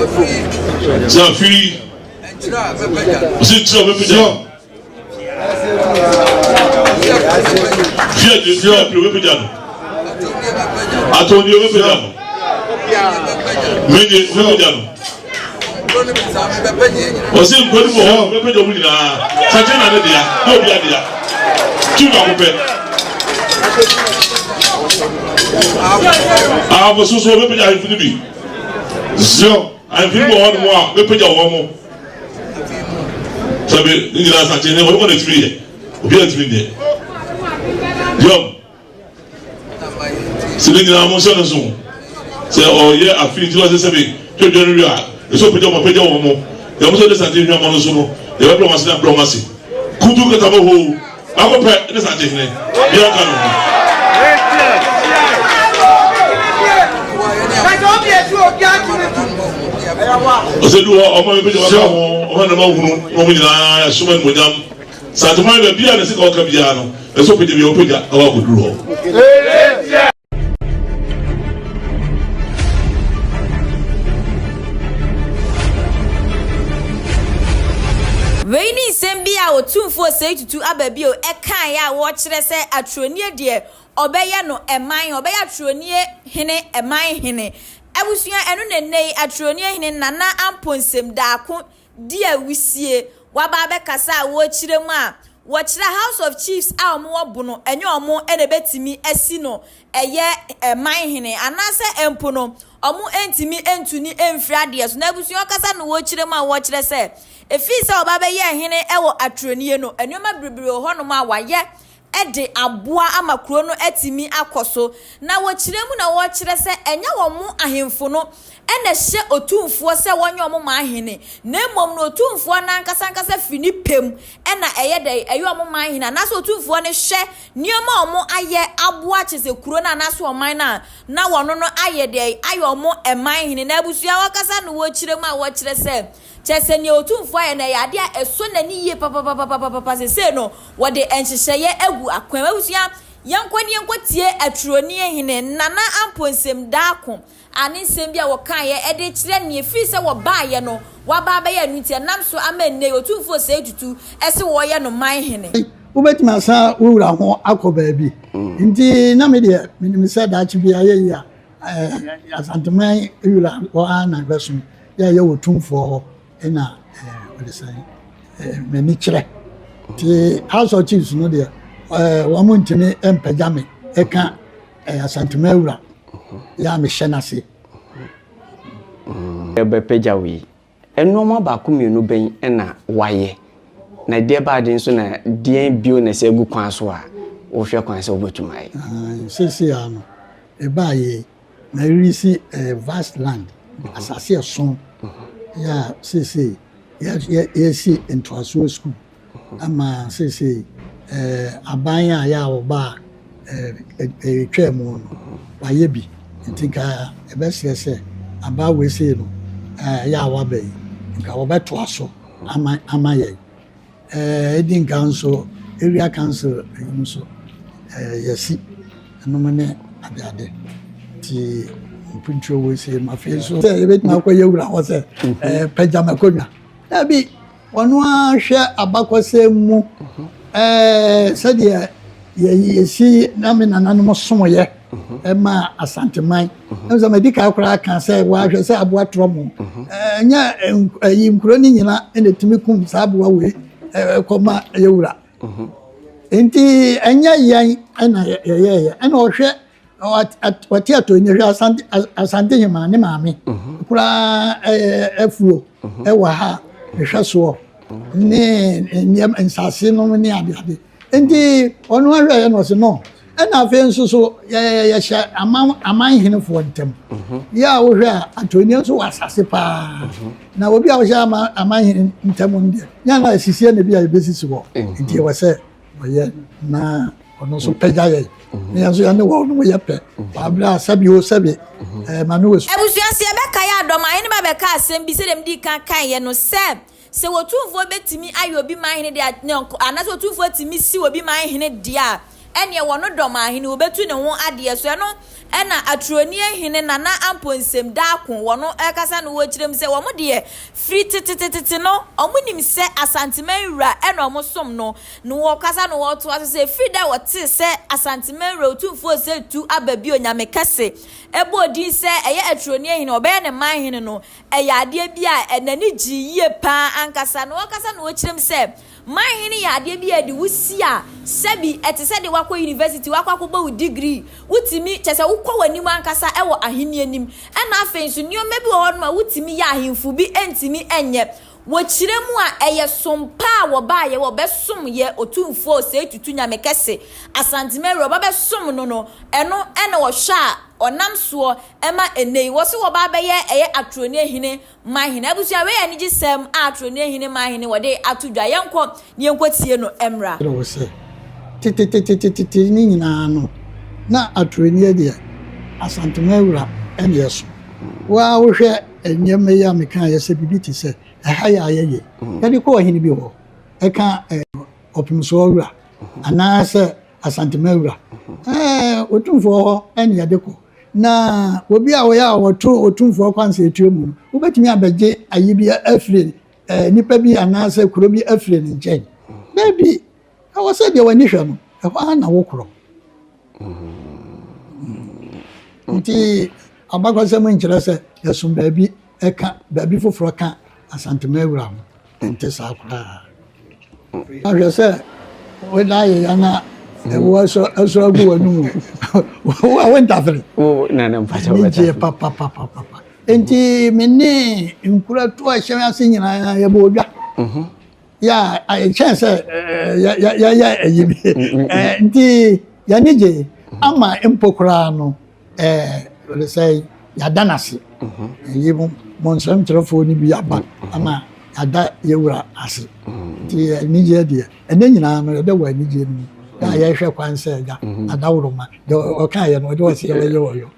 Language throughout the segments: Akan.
Sɛ afei ɔsɛ nkyerɛ a ɔbɛpagya no. Fie de fie apere ɔbɛpagya no. Atɔnni ɔbɛpagya no. Mene ɔbɛpagya no. Ɔsɛ nkuro no mu hɔ ɔbɛpagya ɔmo nyinaa. Sakyɛ na ne dea, ne obi adea. Tu baako pɛ. Ahafo soso ɔbɛpagya ahemfo no bi. Zio ahemfo no bi wɔ hɔ nom a ɔbɛpagya wɔn mo. Sɛbi ne nyinaa sakyɛ ne wɔn kɔ na etumi yɛ. Obi a etumi nyɛ. Yɔm. Sɛ ne nyinaa mo nhyɛ no so sɛ ɔyɛ afe nti ɔsɛ sɛbi twɛdwa no wie a ɛsɛ ɔpagya wɔn apagya wɔn mo deɛ mo sɛ ɔde sante hwamɔ no so no deɛ bɛbrɛ wɔn ase na brɛ wɔn ase kutu kata mo hoo baako pɛ ne sante hene deɛ ɔka no ho. Ɔsɛ du hɔ ɔmo bɛpagya wɔn aka ho ɔmo anam ahunu na wɔn nyinaa ɛsom animonyam. Santeman baabi a ne sika ɔka biara no, ɛsɛ ɔpagya bi a ɔpagya na wakɔduru hɔ. Wei ne nsɛm bi a Otumfoɔ Osei Tutu Ababio kaeɛ a wɔkyerɛ sɛ Atronie deɛ ɔbɛyɛ no ɛman, ɔbɛyɛ Atronie hene ɛman hene. Abusua ɛno na nnɛ yi Atronie hene Nana Amponsem Daako di a wusie waba abɛkasa a wɔrekyerɛ mu a wɔkyerɛ House of Chiefs a wɔn wɔ Bono ɛnyɛ wɔn na ɛbɛtumi asi no ɛyɛ man hene anaasɛ mpo no wɔn ntumi ntu ne mfiri adeɛ so na abusua ɔkasa no wɔrekyerɛ mu a wɔkyerɛ sɛ ɛfiri sɛ ɔba bɛyɛ hene ɛwɔ Atronie no nneɛma bebree wɔ hɔnom a wayɛ de aboa ama kuro no atumi akɔ so. Na wɔkyerɛ mu na wɔkyerɛ sɛ ɛnyɛ wɔn ahemfo no na ɛhyɛ otumfoɔ sɛ wɔnyɛ wɔn man hene, na mmom no otumfoɔ no ankasa ankasa firi ne pɛ mu na ɛyɛ dɛn ɛyɛ wɔn man hene, anaasɛ otumfoɔ no hwɛ nneɛma a wɔn ayɛ aboa kyerɛ sɛ kuro no anaasɛ ɔman no a na wɔn no ayɛ dɛn ayɛ wɔn man hene. Na abusua wɔkasa no wɔkyerɛ mu a wɔkyerɛ sɛ Kyerɛ sɛ, nea Otumfoɔ ayɛ no, ɛyɛ ade a ɛsɔ n'ani yie papapapapapa. Seesei no, wɔde nhyehyɛeɛ agu akwan mu. Abusua, yɛnkɔ na yɛnkɔtie Aturoni Hene Nana Amponsem Darko a ne nsɛm bi a wɔkaeɛ de rekyerɛ nea ɛfiri sɛ wɔbaeɛ no, waba abɛyɛ ɛno nti ɛnam so ama nnɛ yi Otumfoɔ Osei Tutu se wɔreyɛ no man hene. Wobɛtumi asan wo wura ho akɔ baabi. Nti na me deɛ menim sɛ daakye bi ayɛ yie a, Asanteman wura hɔ ara na ɛbɛsom. Yɛ a yɛwɔ tumfoɔ hɔ na ɔde sɛn m'ani kyerɛ. Nti House of Chiefs no deɛ wɔn ntumi mpagya me ɛka Asanteman wura yɛ a mehyɛ n'ase. Yɛbɛpagya wo yi, nnoɔma baako mmienu bɛn na woayɛ? Na deɛ ba ade nso na deɛn bio na ɛsɛ agu kwan so a wohwɛ kwan sɛ wobɛtumi ayɛ? Seesei ara no, ɛbaa yei, na ɛresi vast land, asase ɛso, yɛ a seesei yɛresi ntoasoɔ sukuu ama seesei aban a yɛ a wɔba a ɛtwaa mu no, wayɛ bi. Nti nka yɛbɛsrɛ sɛ aban wei sei no yɛ a waba yi, nka wɔbɛtoa so ama ama yɛn. Ɛdi nkan nso area council yi nso yɛasi ɛnom ne adeade nti mpuntuo wɔ sei mu. Afei nso sɛ yɛbɛtumi akɔ yɛwura hɔ sɛ pagya m'akonnwa. Dabi, ɔno ara hwɛ abakɔsɛm mu sɛdeɛ yɛsi na me nananom somyɛ ɛma Asanteman. Ɛm sɛ madi kan koraa ka sɛ wɔahwɛ sɛ aboa torɔ mo. Ɛnyɛ ɛyi nkuro no nyina na ɛtumi kum saa aboa wei ɛkɔma yɛwura. Nti ɛnyɛ yɛn ɛna yɛyɛɛyɛ ɛna ɔhwɛ ɔte atɔ ni hwɛ Asante Asante hema ne maame koraa afuo ɛwɔ ha ɛhwɛ soɔ ne nneɛma nsase nom ne adeade. Nti ɔno ahwɛ yɛ na ɔse no. Ɛna afei nso so yɛhyɛ aman aman henefoɔ ntam. Mhm. Yɛ a wohwɛ a Antonia nso wɔ asase paa. Mhm. Na obi a wohyɛ aman aman hene ntam no deɛ nyɛ na asisie na bi a yɛbɛsisi hɔ. Mhm. Nti ɛwɔ sɛ ɔyɛ na ɔno nso pɛgya yɛn. Na yɛn nso yɛne wɔn no yɛ pɛ. Wɔ a sɛbi o sɛbi ɛɛ maame wɔ. Abusua sɛ yɛbɛkae a Dɔmahene ba bɛkaa asɛm bi sɛdeɛ medii kan kaeɛ no sɛ Sɛ otumfoɔ bɛtumi ayɛ obi man hene deɛ a, anaasɛ otumfoɔ tumi si obi man hene deɛ a, ɛneɛ wɔno Dɔmahene wɔbɛtu ne ho adeɛ so. Ɛno ɛna Aturoni hene Nana Amponsem Darko wɔno ɛkasa no wɔkyerɛ mu sɛ wɔn deɛ firi tetetetete no wɔn nim sɛ Asanteman wura ɛna wɔn som no. Na wɔkasa no wɔtoa so sɛ firi da wɔtee sɛ Asanteman wura Otumfoɔ Osei Tutu aba bio Nyame kɛse ɛbɔɔ din sɛ ɛyɛ Aturoni hene ɔbɛyɛ ne man hene no ɛyɛ adeɛ bi a n'ani gyee yie pa ara ankasa. Na ɔkasa na ɔkyerɛ mu sɛ, Man hene yɛ adeɛ bi a ɛde wo si a, sɛbi ɛte sɛ deɛ woakɔ university, woakɔ akɔbɔ wo degree, wotumi, kyerɛ sɛ wokɔ w'anim ankasa wɔ ahennie no mu. Ɛna afei nso nneɛma bi wɔ hɔnom a wotumi yɛ a ahemfo bi ntumi nyɛ. Wɔkyerɛ mu a, ɛyɛ som pa a wɔbaeɛ, wɔbɛsom yɛ Otumfoɔ Osei Tutu Nyame Kɛse, Asantehene Awura, wɔbɛsom no no, ɛno na wɔhwɛ a ɔnam soɔ ma ɛnnɛ yi wɔse wɔba abɛyɛ ɛyɛ Atoroni Hene man hene. Abusua, wei yɛ anigyesɛm a Atoroni Hene man hene wɔde ato dwa. Yɛnkɔ na yɛnkɔtie no mmra. Kyerɛ wo sɛ, tetetetetete no nyinaa no, na Atoroni deɛ, Asantehene Awura na ɛso. Wo ara wohwɛ nneɛma yi a mekaeɛ sɛ biribi te sɛ ɛha yɛ a yɛyɛ, yɛde kɔ ɔhene bi hɔ, ɛka Ɔpemsoɔ Wura anaasɛ Asantehene Wura, ɛɛ Otumfoɔ hɔ na yɛde kɔ. Na obi a ɔyɛ a ɔto Otumfoɔ kwansɛtuo mu no, wobɛtumi abɛgye ayi bi afiri nipa bi anaasɛ kuro bi afiri ne nkyɛn? Daabi, ɛwɔ sɛ deɛ w'ani hwɛ no, ɛhɔ ara na wokorɔ. Nti abakɔsɛm nkyerɛ sɛ yɛsom baabi ɛka baabi foforɔ ka Asantehene Wura ho. Ɛnte saa koraa. Ahwɛ sɛ woda ayɛ na ɛwɔ ɛsɔ ɛsɔ agu w'anum o. Wo a wontafere. Wo na na mpakyɛ Ani gyeɛ papapapapa. Nti me ne nkuratuo a ɛhyɛ ase nyinaa yɛbɔ odwa. Yɛ a ɛkyɛn sɛ yɛyɛ ayi bi. Nti yɛne gye ama mpo koraa no ɛɛ sɛ yɛada no ase. Ɛyi mo mo nsɛmtwerɛfoɔ no bi aba ama yɛada yɛwura ase. Nti anigyeɛ deɛ ɛnɛ nyinaa no yɛda wɔ anigyeɛ no mu. Yɛ a yɛhwɛ kwan sɛ agya adaworoma deɛ ɔkaeɛ no ɔde ɔse yɛbɛyɛ ɔyɔ.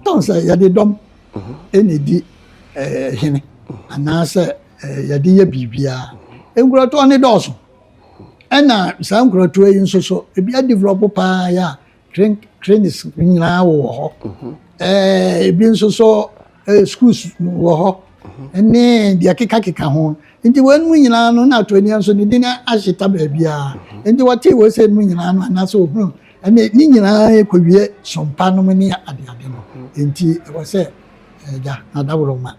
Tɔn sɛ yɛde dɔm ɛna ɛdi hene anaasɛ yɛde yɛ biribiara. Nkurɔtoɔ no dɔɔso. Ɛna saa nkurɔtoɔ yi nso so ebi adevelɔpo paa yɛ a clinics nyinaa wɔ hɔ. Ebi nso so schools wɔ hɔ ne deɛ kekakeka ho. Nti wɔn mu nyinaa no na Atoania nso ne din ahyeta baabiara. Nti wɔtee wɔ sɛ mu nyinaa no anaasɛ ohunu ɛne ne nyinaa kɔwie sompa nom ne adeade no. Nti ɛwɔ sɛ ɛgya n'adaworoma.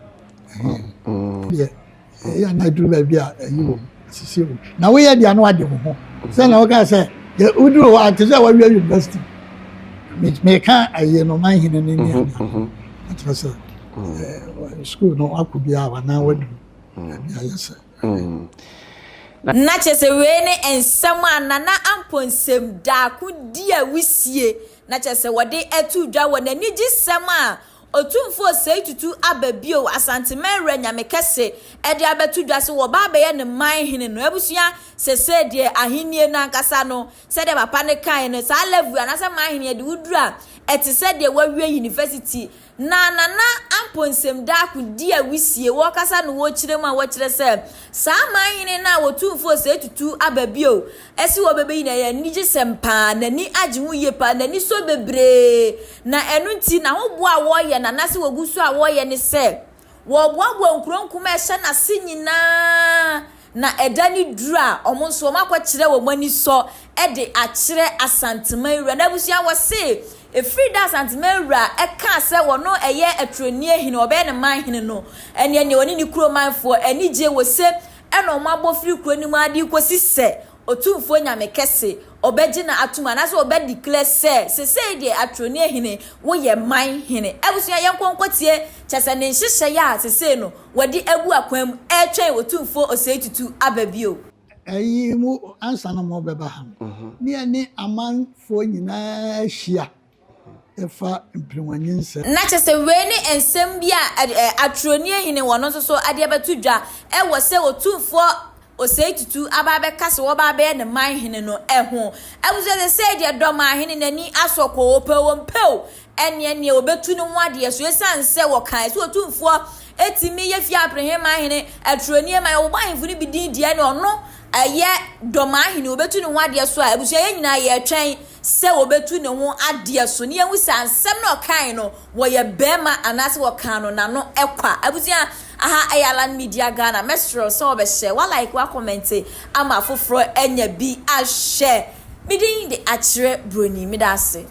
Deɛ ɛyɛ na aduru baabi a ɛyi wɔ mu sisi wɔ mu na woyɛ deɛ no ade wo ho sɛ na woka sɛ woduru hɔ a te sɛ wawie university meka ayie no man hene ne ne ade akyerɛ sɛ sukuu no akɔ biara wanaa waduru baabi a yɛ sɛ. Na kyerɛ sɛ wei ne nsɛm a Nana Amponsem Daako di a wusie na kyerɛ sɛ wɔde ato dwa wɔ n'anigyesɛm a Otumfoɔ Osei Tutu aba bio, Asanteman Wura Nyame Kɛse de abɛto dwa sɛ wɔba abɛyɛ ne man hene no. Abusua, sesei deɛ ahennie no ankasa no, sɛdeɛ papa no kaeɛ no, saa level anaasɛ man hene yɛde wo duru a, ɛte sɛ deɛ wawie university. Na Nana Amponsem Darko di awisie, wɔrekasa no wɔrekyerɛ mu a wɔkyerɛ sɛ, saa man hene no a Otumfoɔ Osei Tutu aba bio si hɔ bɛbɛyi no, ɛyɛ anigyesɛm paa, n'ani agye ho yie paa, n'ani sɔ bebree. Na ɛno nti, n'ahoboa a wɔreyɛ no anaasɛ wɔgu so a wɔreyɛ ne sɛ, wɔreboaboa nkuro nkumaa a ɛhyɛ n'ase nyinaa, na ɛda no duru a, wɔn nso wɔakɔkyerɛ wɔn anisɔ de akyerɛ Asanteman wura. Na abusua wɔse, ɛfiri da Asanteman wura kaa sɛ wɔno ɛyɛ Aturoni hene, ɔbɛyɛ ne man hene no, ɛneɛ neɛ ɔne ne kuro manfoɔ anigye wɔ se ɛna wɔabɔ firi kuro no mu ara de rekɔsi sɛ Otumfoɔ Nyame kɛse, ɔbɛgye no atom anaasɛ ɔbɛ declare sɛ sesei deɛ Atronie hene, woyɛ man hene. Abusua yɛnkɔ nkɔtie kyɛsɛ ne nhyehyɛeɛ a sesei no wɔde agu akwan mu ɛretwɛn Otumfoɔ Osei Tutu aba bio. Ɛyi mu ansa na wɔbɛba ha no, ne yɛne amanfoɔ nyinaa ahyia. ɛfa mperewanyinsɛn. Na kyerɛ sɛ wei ne nsɛm bi a Aturoni hene wɔ no nso so de abɛto dwa wɔ sɛ Otumfoɔ Osei Tutu aba abɛka sɛ wɔba abɛyɛ ne man hene no ho. Abusua sesei deɛ Dɔmahene n'ani asɔ kɔ, ɔpɛ o ɔmpɛ o, ɛneɛ neɛ ɔbɛtu ne ho adeɛ so ɛsiane sɛ wɔkae sɛ Otumfoɔ tumi yɛ fie apereheman hene, Aturoni man, wɔbɔ ahemfo no bi din deɛ ɛneɛ ɔno ɛyɛ Dɔmahene ɔbɛtu ne ho adeɛ so a, abusua yɛn nyinaa yɛretwɛn. sɛ wɔbɛtu ne ho adeɛ so ne yɛhu sɛ ansɛm na ɔkae no wɔyɛ bɛrima anaasɛ wɔkaa no n'ano ɛkwa. Abusua, aha ɛyɛ Alan Media Ghana. Mɛsrɛ sɛ wɔbɛhyɛ wa like, wa comment ama afoforɔ anya bi ahwɛ. Medin de Akyerɛ Broni. Meda ase.